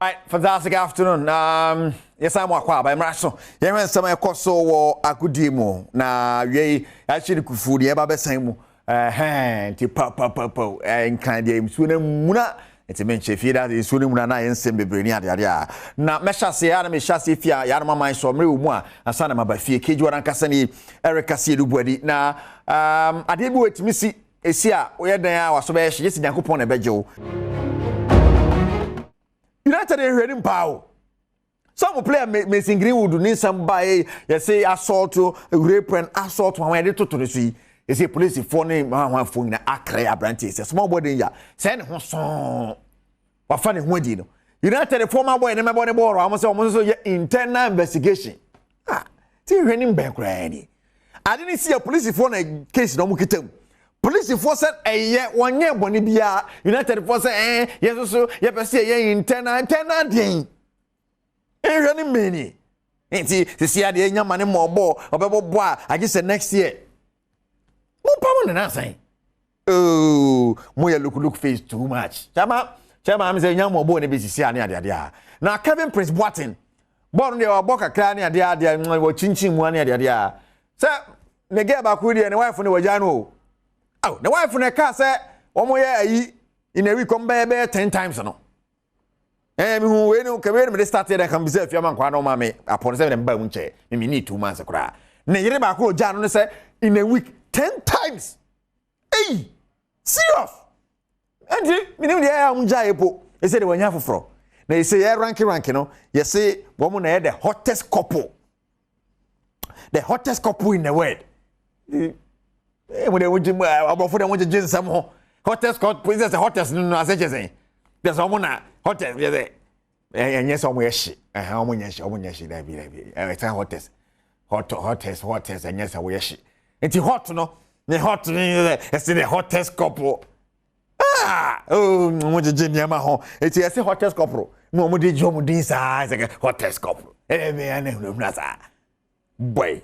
Right, fantastic afternoon. Yɛsan mu akɔ aba mmara so. Yɛhwɛ nsɛm a ɛkɔ so wɔ agodie mu na wie ahyɛ ne kufu deɛ ɛba bɛsan mu. Ɛhɛn nti pa pa pa pa nkan deɛ nsuo no muna nti menkyɛ fie da nsuo no muna na yɛ nsɛm bebree ne adeade a na mɛhyɛ aseɛ a na mehyɛ aseɛ fie a yɛanom aman so mmerɛ wɔ mu a ansa na maba fie kegye wɔn ankasa ne ɛreka sie no buadi na adeɛ bi wɔ ɛtumi si esi a woyɛ dan a waso bɛyɛ hye gye sɛ Nyankopɔn na ɛbɛgye wo. United nhwɛ ni paa o. Some player Mason Greenwood ne nsɛm ba yi yɛsɛ assault, rape and assault wɔn yɛde toto ne so yi, yɛsɛ polisifoɔ ne ahwanfoɔ nyinaa akra aberanteɛ sɛ small boy danger sɛ ne ho sɔn wafa ne ho adi no. United former boy ne mɛbɔ ne bɔɔlo a wɔn sɛ wɔn nso yɛ internal investigation. Ah, ti nhwɛ ne mbɛn koraa ni ade ne si yɛ polisifoɔ na case na wɔn kita mu. Polisifoɔ sɛ ɛyɛ wɔnyɛ bɔne biara. United foɔ sɛ yɛ nso so yɛpɛ sɛ yɛyɛ internal deɛn nhwɛ ne mmeni nti sisi adeɛ nyama ne mɔbɔ ɔbɛbɔ bɔ a agye sɛ next year mo pa mo ne nan ooo mo yɛ look look face too much. Kyama kyama mi sɛ nya mɔbɔ ne bi sisi ane adeade a na Kevin Prince Boateng bɔɔl no deɛ ɔbɔ kakra ne adeɛ adeɛ wɔ kyinkyin mu ane adeade a sɛ ne girl baako deɛ ne wife ne wɔgya no o. Aw, ne wife ne kaa sɛ wɔn yɛ ayi in a week wɔn bɛyɛ 10 times no. Mi hu wei no kɛmɛ mi de start yɛ dɛ kan bisa afia ma nkwa na ɔma mi apɔ ne sɛ mi ba mu nkyɛn mi need 2 months koraa ne yere baako ogya no ne sɛ in a week 10 times. Eyi serious ɛnti mi nim deɛ ɛyɛ a wɔn gya yɛ po ɛsɛ de wɔn nya foforɔ na ɛsɛ yɛ rank rank no yɛsɛ wɔn na yɛ the hottest couple, the hottest couple in the world. Mo de mo gye mo aborɔfo de mo gyegye nsɛm ho hottest couple sɛ hottest no asɛ kyɛ sɛn kyɛ sɛ ɔmo na hottest yɛ sɛ ɛnyɛ sɛ ɔmo yɛ hye ɛhɛn ɔmo nyɛ hye, ɔmo nyɛ hye. Dabi dabi, ɛsɛ hottest hot hottest hottest ɛnyɛ sɛ wɔyɛ hye nti hot no ne hot no yɛ ɛsɛ the hottest couple. Ah, oh, mo gyegye nneɛma ho eti ɛsɛ hottest couple na ɔmo de gye ɔmo din saa ɛsɛ hottest couple ɛyɛ bɛyɛ ɛna ehunahuna saa boy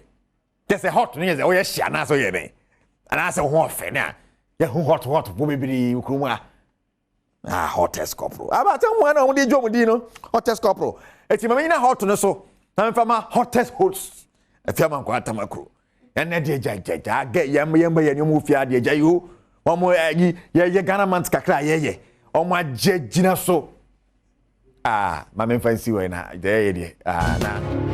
kyɛ sɛ hot no yɛ sɛ ɔyɛ hye anaasɛ ɔyɛ dɛn anaasɛ ho ɔfɛ ne a yɛho hot hot po bebree kurom a ah hottest couple abata mu na ɔmo de gye ɔmo din no hottest couple. Eti maame nyina hot no so na mfa ma hottest host afia ma nkɔ atama kuro ɛnɛ deɛ gyagyagya gɛ yɛn yɛn bɛ yɛn nneɛma ofie adeɛ gya yi o. Wɔn ɛyi yɛyɛ Ghana month kakra a yɛyɛ wɔn agye gyina so. Ah, maame nfa nsi wɔ yi na deɛ yɛyɛ deɛ ah na.